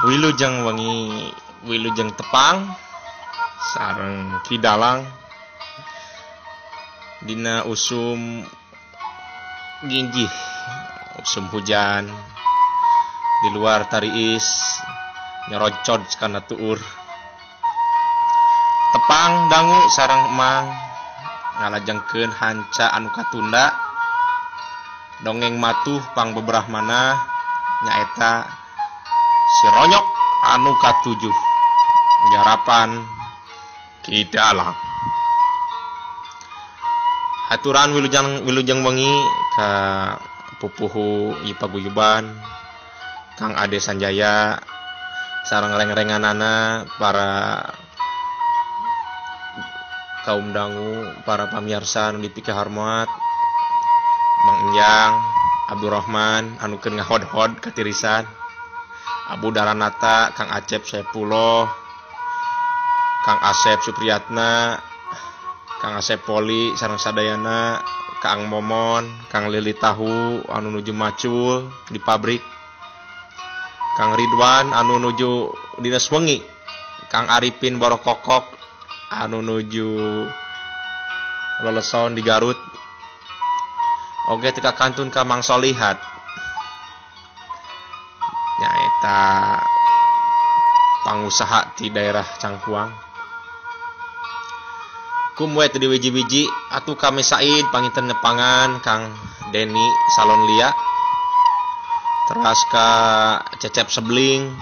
Wilujeng wengi, wilujeng tepang sareng Ki Dalang dina usum ginjih, usum hujan di luar tariis nyerocod kana tuur. Tepang dangu sareng emang ngalajengkeun hanca anu katunda dongeng matuh pangbeberahmana nyaeta Si Ronyok anu katujuh garapan Ki Dalang. Haturan wilujeng wilujeng wengi ka pupuhu ieu paguyuban Kang Ade Sanjaya sareng reng-renganana para kaum dangu, para pamiarsa nu dipikahormat, Mang Enjang, Abdurrahman anu keur ngahodhod katirisan, Abu Daranata, Kang Acep Saepullah, Kang Asep Supriyatna, Kang Asep Poli sareng sadayana, Kang Momon, Kang Lili Tahu anu nuju macul di pabrik, Kang Ridwan anu nuju dinas wengi, Kang Arifin Borokokok anu nuju leleson di Garut. Oge teu kakantun ka Mang Solihat nyaeta pangusaha di daerah Cangkuang. Kum we teu diwiji-wiji atuh kami Said panginten nepangan Kang Deni Salon Lia, teras ka Cecep Sebling,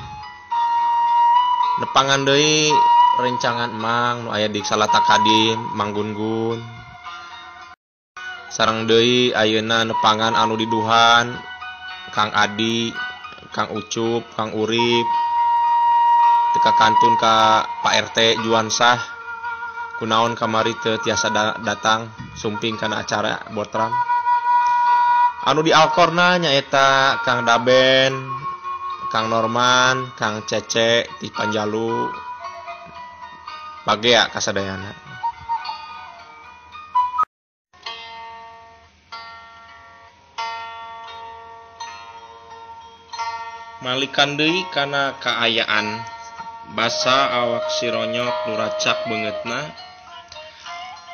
nepangan deui rencangan emang nu aya di Salata Kadim Mang Gun-Gun, sareng deui ayeuna nepangan anu diduhan Kang Adi, Kang Ucup, Kang Urip, teu kakantun ka Pak RT Juansah kunaon kamari teu tiasa datang sumping kana acara botram. Anu di Alkorna nyaeta Kang Daben, Kang Norman, Kang Cece ti Panjalu, bagea kasadayana. Malikan deui kana kaayaan basa awak Si Ronyok nu racak beungeutna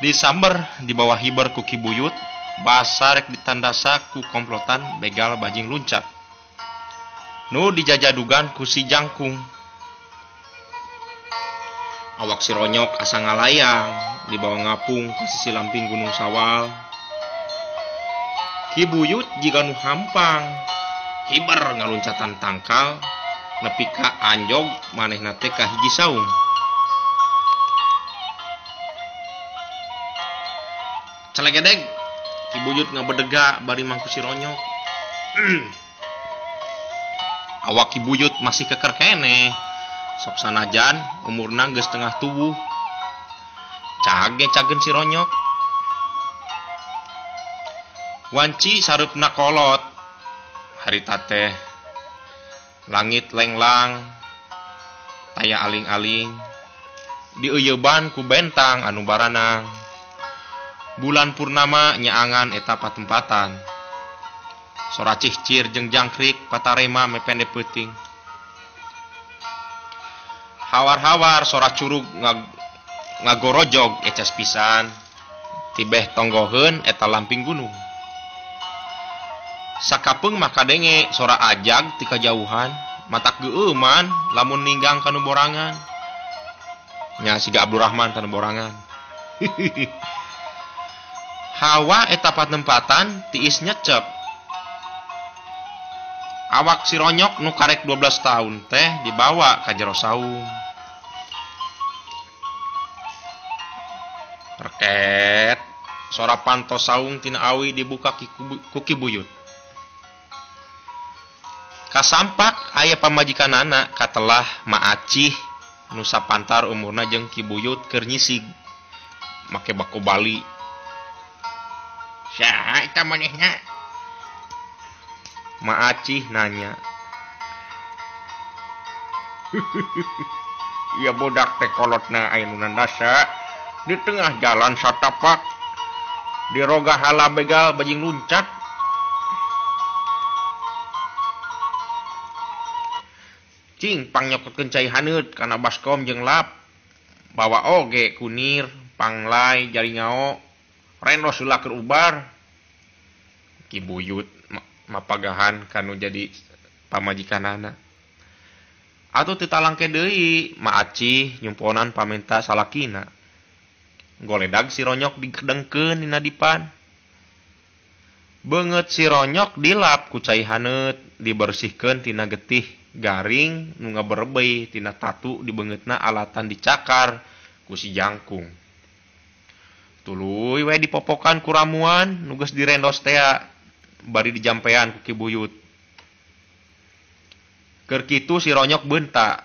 disamber di bawah hiber ku Ki Buyut, basa rek ditandasa ku komplotan begal bajing luncat nu dijajadugan ku si Jangkung. Awak Si Ronyok asa ngalayang dibawa ngapung ka sisi lamping Gunung Sawal. Ki Buyut jiga nu hampang hiber ngaluncatan tangkal nepi ka anjog manehna teh ka hiji saung. Celegedeg Ki Buyut ngabedega bari mangku Si Ronyok. Awak Ki Buyut masih keker keneh. Sok sanajan umurna geus tengah tubuh. Cage cageun Si Ronyok. Wanci sareupna kolot. Harita teh langit lenglang, taya aling-aling, dieuyeban ku bentang anu baranang. Bulan purnama nyaangan eta patempatan. Sora cihcir jeung jangkrik patarema mepende peuting. Hawar-hawar sora curug ngagorojog eces pisan tibeh tonggoheun eta lamping gunung. Sakapeung mah kadenge sora ajag ti kajauhan, matak geueuman lamun ninggang kanu borangan. Nya siga Abdurrahman kanu borangan. Hawa eta patempatan tiis nyecep. Awak Si Ronyok nu karek 12 tahun teh dibawa ka jero saung. Reket sora pantos saung tina awi dibuka ku Ki Buyut. Kasampak aya pamajikanana katelah Ma Acih nu sapantar umurna jeung Ki Buyut keur nyisig make bako Bali. Saha eta manehna? Ma Acih nanya. Ieu budak teh kolotna aya nu nandasa di tengah jalan satapak diroga hala begal bajing luncat. Cing pangnyokotkeun cai haneut kana baskom jeung lap. Bawa oge kunir, panglai, jaringao, rendos heula keur ubar. Ki Buyut mapagahan kanu jadi pamajikanana. Atuh teu talangke deui, Ma Acih nyumponan pamenta salakina. Goledag si Ronyok digedengkeun dina dipan. Beungeut si Ronyok dilap ku cai haneut, dibersihkeun tina getih garing nu ngaberebei tina tatu di beungeutna alatan dicakar ku si jangkung. Tuluy we dipopokan ku ramuan nu geus direndos tea bari dijampean ku Ki Buyut. Keur kitu si Ronyok beunta.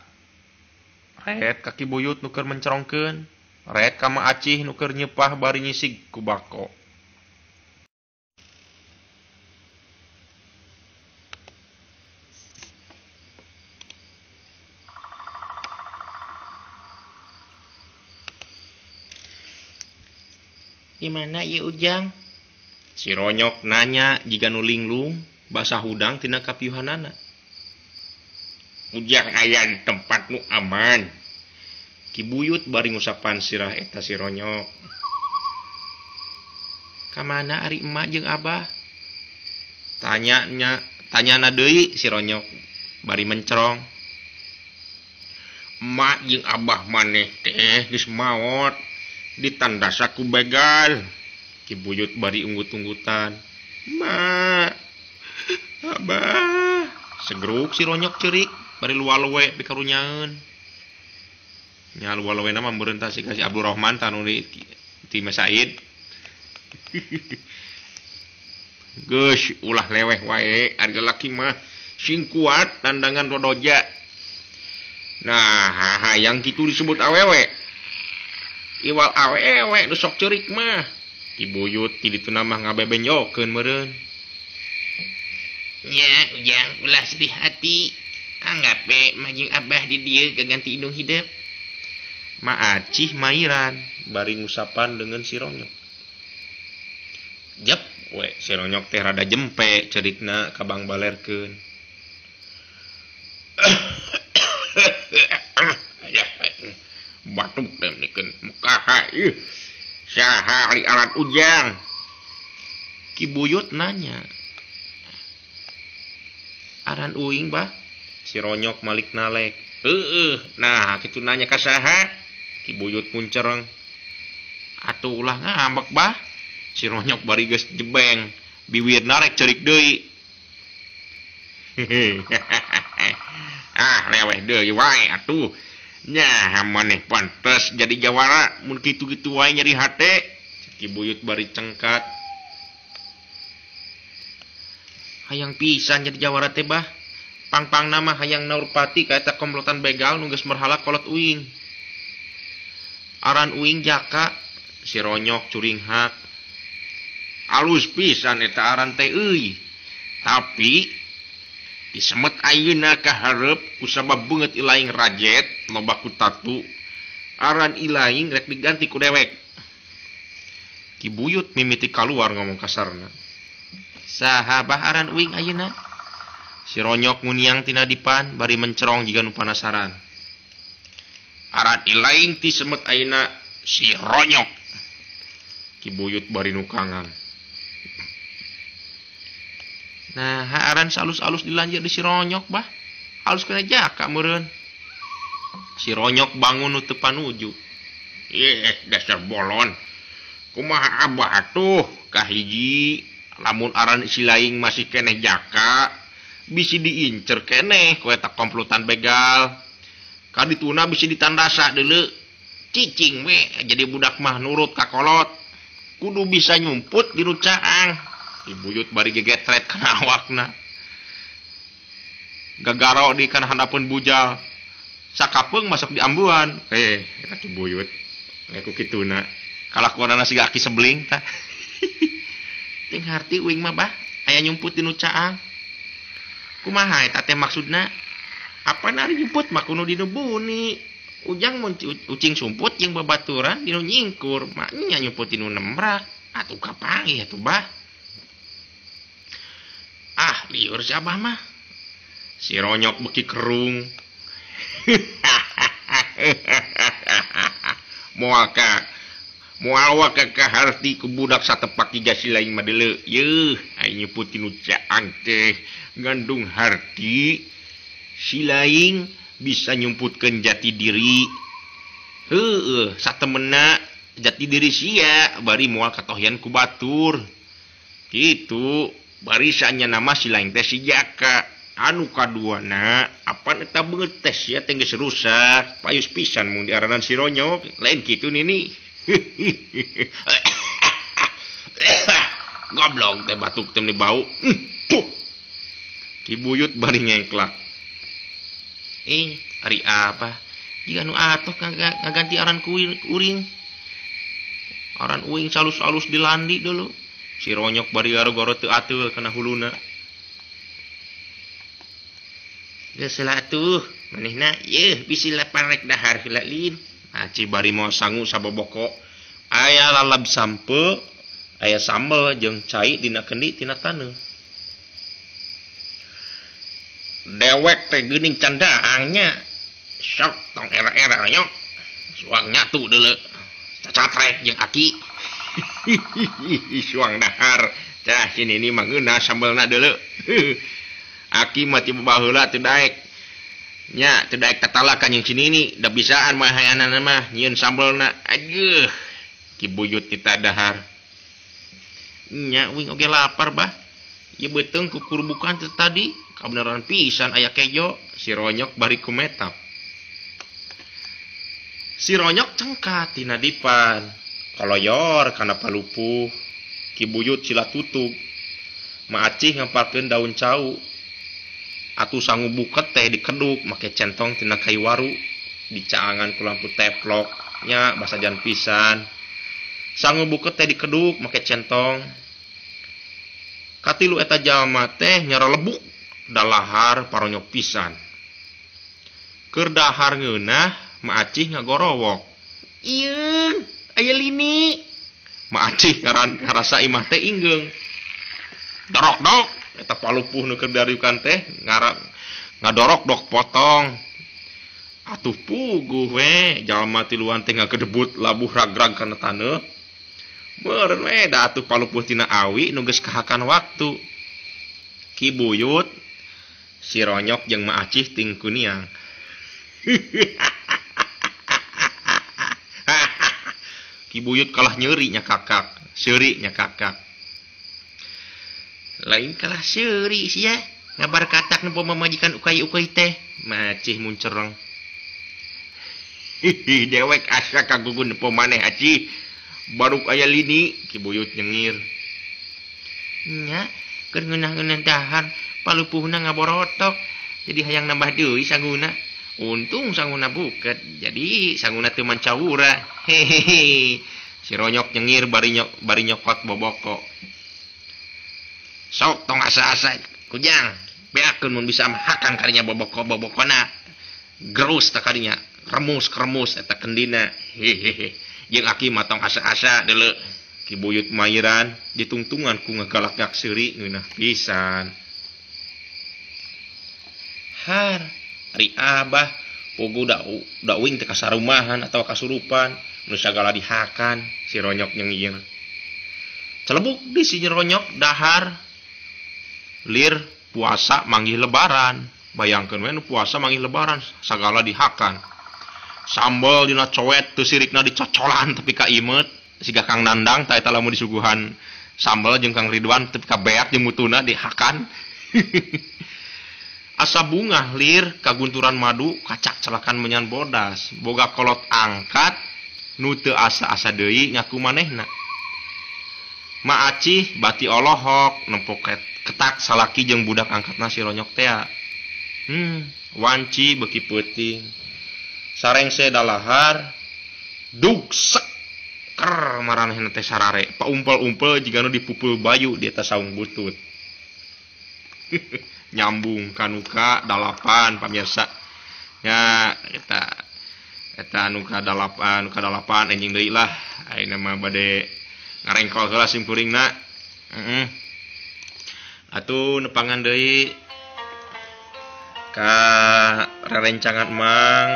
Ret ka Ki Buyut nu keur mencerongkeun, ret ka Ma Acih nu keur nyeupah bari nyisig ku bako. Di mana ieu Ujang? Si Ronyok nanya jiga nu linglung, basah hudang tina kapiuhanana. Ujang aya di tempat nu aman. Ki Buyut bari ngusapan sirah eta si Ronyok. Ka mana ari emak jeung abah? Tanyanya, tanyana deui si Ronyok bari mencerong. Emak jeung abah maneh teh geus maot. Ditandasa ku begal. Ki Buyut bari unggut-unggutan. Ma, abah. Segeruk si Ronyok ceurik bari luwa-luwe pikarunyaeun. Nya luwa-luwena mah meureun tah si Abdurrahman tah nu ti Said. Geus ulah leweh wae ari lalaki mah sing kuat tandangan rodoja. Nah, hayang kitu disebut awewe. Iwal awewe nu sok ceurik mah. Ki Buyut ti dituna mah ngabebenjokeun meureun. Nya Ujang ulah sedih hati. Anggap we mah jeung abah di dieu gaganti indung hidep. Ma Acih mairan bari ngusapan dengan si Ronyok. Jep we si Ronyok teh rada jempe ceurikna ka Bang Balerkeun. Batuk teh mikeun mukaha ieu. Saha ari alat Ujang? Ki Buyut nanya. Aran uing bah? Si Ronyok malik nalek. Heueuh, nah kitu nanya ka saha? Ki Buyut muncereng. Atuh ulah ngambek bah. Si Ronyok bari geus jebeng, biwirna rek ceurik deui. Ah, leweh deui wae atuh. Nya maneh pantes jadi jawara mun kitu-kitu wae nyeri hate. Ki Buyut bari cengkat. Hayang pisan jadi jawara teh bah. Pang-pangna mah hayang naurpati ka eta komplotan begal nu geus merhala kolot uing. Aran uing Jaka, si Ronyok curinghak. Alus pisan eta aran teh euy. Tapi disemet ayeuna ka hareup kusabab beungeut ilaing rajet loba ku tatu. Aran ilaing rek diganti ku dewek. Ki Buyut mimiti kaluar ngomong kasarna. Saha bah aran uing ayeuna? Si Ronyok nguniang tina dipan bari mencerong jiga nu panasaran. Aran ilaing ti semet ayeuna si Ronyok. Ki Buyut bari nukangan. Nah, aran salus-alus dilanjut di si Ronyok bah. Alus kena Jaka meureun. Si Ronyok bangun nu teu panuju. Ih, dasar bolon. Kumaha abah atuh kahiji lamun aran si laing masih keneh Jaka, bisi diincer keneh ku eta komplotan begal. Kadituna bisi ditandasa deuleu. Cicing we jadi budak mah nurut ka kolot. Kudu bisa nyumput di nu caang. Buyut bari gegetret kana awakna. Gagaro di kana handapeun bujal. Sakapeung masuk di ambuan. Eta Ki Buyut. Ku kituna. Kalakuanana siga aki sebeling tah. Teu ngarti uing mah bah, aya nyumput di nu caang. Kumaha eta teh maksudna? Apa ari nyumput mah kudu di nu buni. Ujang mun ucing sumput jeung babaturan di nu nyingkur, mah nya nyumput di nu nembrak. Atuh kapanggih atuh bah. Ah, liur si abah mah. Si Ronyok beki kerung. Moal ka moal wa ka kaharti ku budak satepak jiga si laing mah deuleu. Yeuh, aing nyebut tinu caang teh ngandung harti si laing bisa nyumputkeun jati diri. Heueuh, satemena jati diri sia bari moal katohyan ku batur. Kitu barisannya nama si laing teh si Jaka. Anu kaduana apan eta beungeut teh sia teh geus rusak payus pisan mun diaranan si Ronyok lain kitu nini. Goblok teh batuk teh bau. Puh. Ki Buyut bari ngengklak. Ari apa? Jiga nu atuh ngaganti aran ku uring. Aran uing salus-alus dilandi dulu. Si Ronyok bari garo-garo teu ateul kana huluna. Geus lah atuh, manehna yeuh bisi lapar rek dahar heula lin. Aci bari moal sangu saboboko. Aya lalab sampe, aya sambel jeung cai dina kendi tina taneuh. Dewek teh geuning candaangnya. Sok tong era-era nyok. Suang nyatu deuleu. Cacatrek jeung aki. Suang dahar. Cah sini ni mah ngeunah sambelna deuleu. Aki mah ti baheula teu daek. Nya teu daek tatalakan jeung si Nini, da bisaan mah hayanana mah nyieun sambelna. Aduh, Ki Buyut kita dahar. Nya uing oge lapar bah. Ieu beuteung kukurbukan teh tadi, kabeneran pisan aya kejo, si Ronyok bari kumetap. Si Ronyok cengkat tina dipan, koloyor kana palupuh. Ki Buyut sila tutug. Ma Acih ngempalkeun daun cau. Atuh sangu buket teh dikeduk make centong tina kayu waru dicaangan ku lampu teplok nya basajan pisan. Sangu buket teh dikeduk make centong. Katilu eta jalma teh nyaralebuk dalahar paronyok pisan. Keur dahar ngeunah Ma Acih ngagorowok. Ieu aya lini. Ma Acih ngarasa imah teh inggeung. Dorok dok eta palupuh nu keur dariukan teh ngadorok dok potong. Atuh puguh we jalma tiluan teh ngagedebut labuh ragrag kana taneuh. Meureun we da atuh palupuh tina awi nu geus kahakan waktu. Ki Buyut si Ronyok jeung Ma Acih ting kuniang. Ki Buyut kalah nyeri nya kakak, seuri nya kakak. Lain kalah seuri sia, ngabar katak nu pamajikan ukay-ukay teh. Ma Acih muncereng. Hihi, dewek asa kagugun nempo maneh Acih. Baruk aya lini, Ki Buyut nyengir. Nya, keur ngeunah-ngeunah dahar, palupuhna ngaborotok. Jadi hayang nambah deui sanguna. Untung sanguna buket, jadi sanguna teu mancawura. Hehehe. Si Ronyok nyengir bari nyokot boboko. Sok tong asa-asa kujang, beakeun mun bisa hakan kadinya boboko-bobokona. Gerus tah kadinya, remus-remus eta kendina. Hehehe. Jeung aki mah tong asa-asa deuleu. Ki Buyut mairan ditungtungan ku ngagalak-galak seuri ngeunah pisan. Har, ari abah pugu da uing teh kasarumahan atawa kasurupan, nu sagala dihakan si Ronyok nyengir. Celebuk di si Ronyok dahar. Lir puasa manggih lebaran. Bayangkeun we nu puasa manggih lebaran sagala dihakan. Sambel dina coet teu sirikna dicocolan tepi ka imeut siga Kang Nandang ta eta lamun disuguhan sambel jeung Kang Ridwan tepi ka beak jeung mutuna dihakan. Asa bungah lir kagunturan madu kacak celakan menyan bodas boga kolot angkat nu teu asa-asa deui ngaku manehna. Ma Acih bati olohok nempo ketak salaki jeung budak angkatna si Ronyok tea. Wanci beuki peuting. Sarengse dalahar dugsek ker maranehna teh sarare. Paumpel-umpel jiga nu dipupul bayu di atas saung butut. Nyambung kanuka 8 pamirsa. Ya eta anu ka 8 anjing deui lah. Ayeuna mah bade ngarengkol heula sim kuringna. Heeh. Atuh nepangan deui ka rerencangan Mang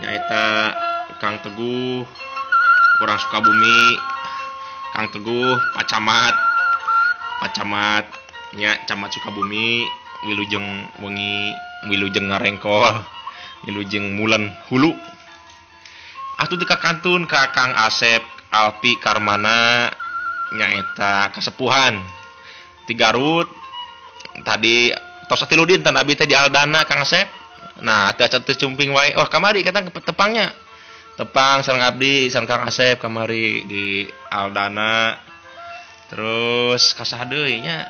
nyaeta Kang Teguh urang Sukabumi, Kang Teguh Pak Camat nya Camat Sukabumi, wilujeng wengi, wilujeng ngarengkol, wilujeng mulen hulu. Atuh teu kakantun ka Kang Asep Alpi Karmana nyaeta kasepuhan ti Garut. Tadi tos tilu dinten abi teh di Aldana Kang Asep. Nah, teu acan teu cumping wae. Oh, kamari kata tepangnya. Tepang sareng abdi sareng Kang Asep kamari di Aldana. Terus ka saha deui nya?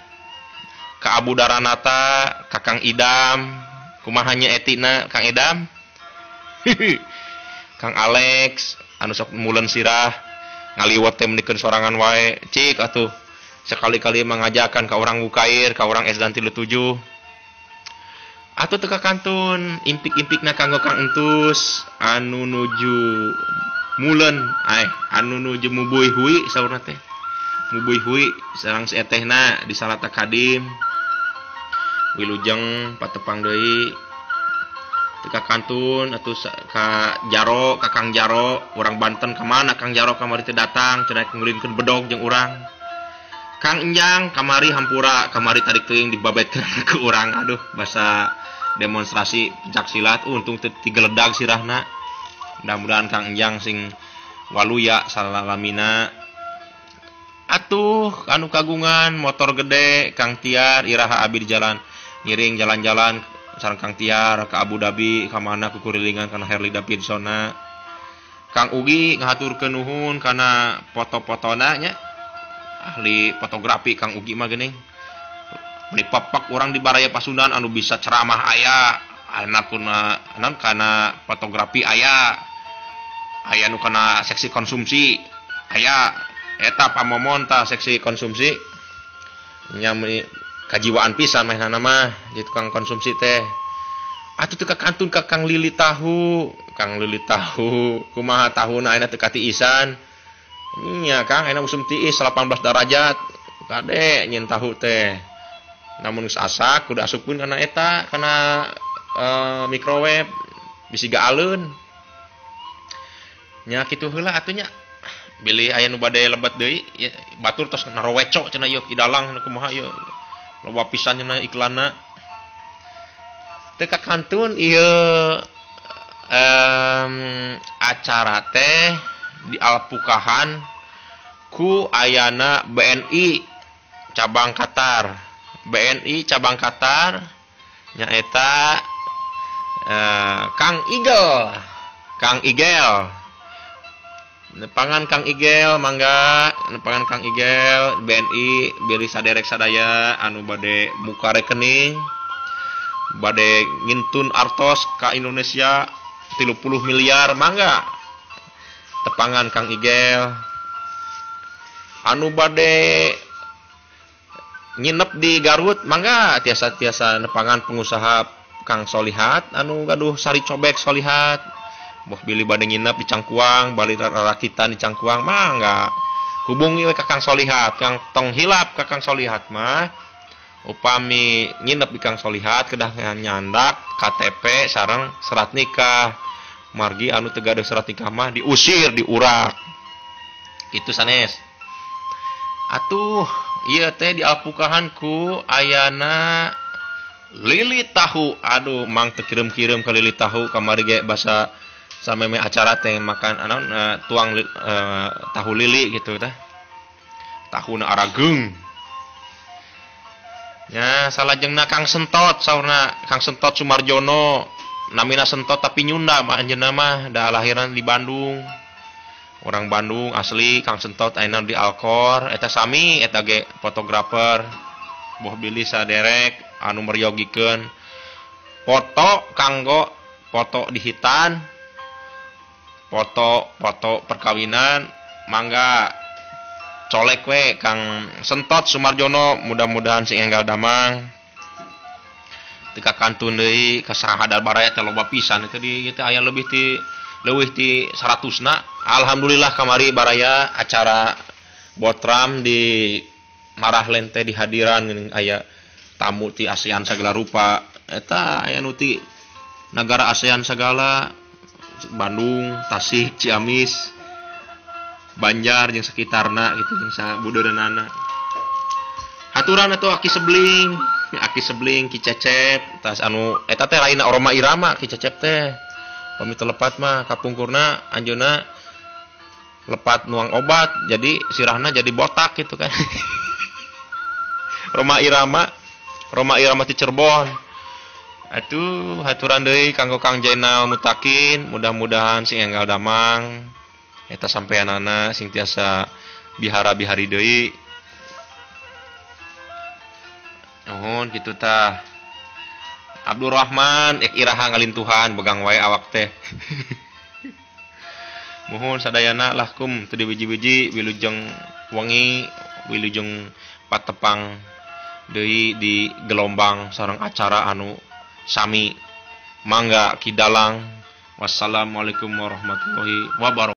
Ka Abu Daranata, ka Kang Idam. Kumaha nya etina Kang Idam? Kang Alex anu sok mulen sirah ngaliwet teh mendikeun sorangan wae. Cik atuh sekali-kali mengajakan ka orang Wukair, ka orang SD 37. Atuh teu kakantun impik-impikna kanggo Kang Entus anu nuju mulen, anu nuju mubuy hui saurna teh. Mubuy hui sareng si etehna di Salata Kadim. Wilujeng patepang deui teu kakantun atuh ka Jaro, ka Kang Jaro, urang Banten ka mana Kang Jaro kamari teu datang cenah ngulinkeun bedog jeung urang. Kang Enjang kamari hampura, kamari tarik teuing dibabetkeun ku urang. Aduh, basa demonstrasi pencak silat, untung teu tigeledag sirahna. Mudah-mudahan Kang Enjang sing waluya salalamina. Atuh anu kagungan motor gede Kang Tiar iraha abi di jalan ngiring jalan-jalan sareng Kang Tiar ka Abu Dhabi ka mana kukurilingan kana Harley Davidsonna. Kang Ugi ngahaturkeun nuhun kana foto-fotona nya. Ahli fotografi Kang Ugi mah geuning. Meni papak urang di Baraya Pasundan anu bisa ceramah aya, anakuna naon kana fotografi aya. Aya nu kana seksi konsumsi aya. Eta pamomon tah seksi konsumsi nya kajiwaan pisan maenana mah di tukang konsumsi teh. Atuh teu kakantun ka Kang Lili tahu, Kang Lili tahu kumaha tahuna ayeuna teu katiisan. Nya Kang ayeuna musim tiis 18 derajat kade nyin tahu teh. Namun geus asak kudu asupkeun kana eta kana microwave bisi gaaleun. Nya kitu heula atuh nya. Bilih aya nu bade lebet deui batur tos naroweco cenah ieu kidalang kumaha ieu. Loba pisan cenah iklanna. Teu kakantun ieu acara teh di Alpukahan ku ayana BNI cabang Qatar. BNI cabang Qatar nyaeta Kang Igel. Kang Igel. Nepangan Kang Igel mangga, nepangan Kang Igel BNI beri saderek sadaya anu bade muka rekening, bade ngintun artos ka Indonesia 30 miliar mangga. Tepangan Kang Igel. Anu bade nginep di Garut mangga tiasa-tiasa nepangan pengusaha Kang Solihat anu gaduh sari cobek Solihat. Boh bilih bade nginep di Cangkuang, bali rakitan di Cangkuang mangga. Hubungi we ka Kang Solihat, Kang tong hilap ka Kang Solihat mah. Upami nginep di Kang Solihat kedah nyandak KTP sareng serat nikah. Margi anu teu gaduh serat nikah mah diusir, diurak. Kitu sanes. Atuh ieu teh di Alpukahan ku ayana Lili tahu. Aduh mang teu kirim-kirim ka Lili tahu kamari ge basa sameme acara teh makan anu tuang tahu lili gitu tah. Tahuna arageung. Nya salajengna Kang Sentot saurna Kang Sentot Sumarjono. Namina Sentot tapi Nyunda mah anjeunna mah da lahiran di Bandung. Orang Bandung asli Kang Sentot ayeuna di Alkor eta sami eta ge fotografer. Boh bilih saderek anu meryogikeun foto kanggo foto di hitan, foto-foto perkawinan mangga colek we Kang Sentot Sumarjono, mudah-mudahan sing enggal damang. Teu kakantun deui ka saha baraya teh loba pisan teh di ieu teh aya leuwih ti 100-na. Alhamdulillah kamari baraya acara botram di Marahlen teh dihadiran geuning aya tamu ti ASEAN sagala rupa. Eta aya nu ti nagara ASEAN segala, Bandung, Tasik, Ciamis, Banjar jeung sekitarna gitu jeung sabudeureunana. Haturan atuh Aki Sebling, Ki Cecep, tas anu eta teh lain Roma Irama Ki Cecep teh. Pami teu lepat mah kapungkurna anjeunna lepat nuang obat jadi sirahna jadi botak gitu kan. Roma Irama ti Cirebon. Atuh haturan deui kanggo Kang Jainal Mutakin, mudah-mudahan sing enggal damang eta sampeanana sing tiasa bihara-bihari deui. Nuhun kitu tah. Abdurrahman ek iraha ngalintuhan begang wae awak teh. Muhun sadayana lah kum teu diwiji-wiji wilujeng wengi wilujeng patepang deui di gelombang sareng acara anu sami. Mangga Ki Dalang. Wassalamualaikum warahmatullahi wabarakatuh.